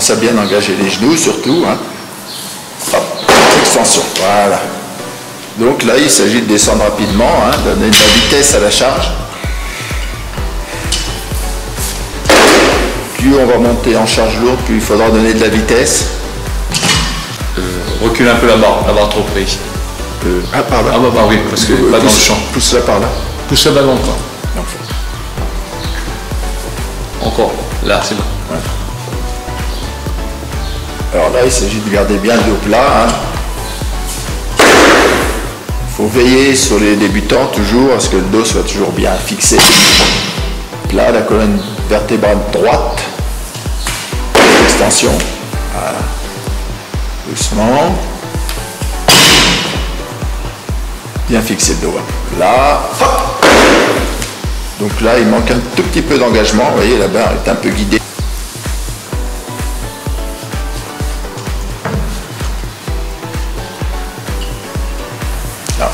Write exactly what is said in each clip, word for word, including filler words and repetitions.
Pense à bien engager les genoux surtout, hein. Hop, extension, voilà. Donc là, il s'agit de descendre rapidement, hein, donner de la vitesse à la charge. Plus on va monter en charge lourde, plus il faudra donner de la vitesse. Euh, recule un peu la barre, la barre trop près. Euh, ah, par là. Ah bah, bah oui, parce que pas dans le Pousse- champ. Pousse-la par là. Pousse la balle encore. Enfin. Encore. Là, c'est bon. Ouais. Alors là, il s'agit de garder bien le dos plat, hein. Faut veiller sur les débutants toujours, à ce que le dos soit toujours bien fixé. Là, la colonne vertébrale droite. Extension. Voilà. Doucement. Bien fixer le dos, hein. Là, hop. Donc là, il manque un tout petit peu d'engagement. Vous voyez, la barre est un peu guidée. Là.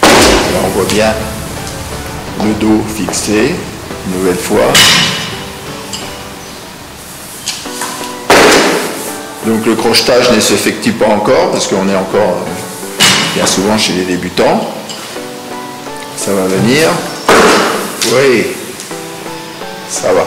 Là, on voit bien le dos fixé. Une nouvelle fois. Donc le crochetage ne s'effectue pas encore parce qu'on est encore, euh, bien souvent chez les débutants. Ça va venir. Oui, ça va.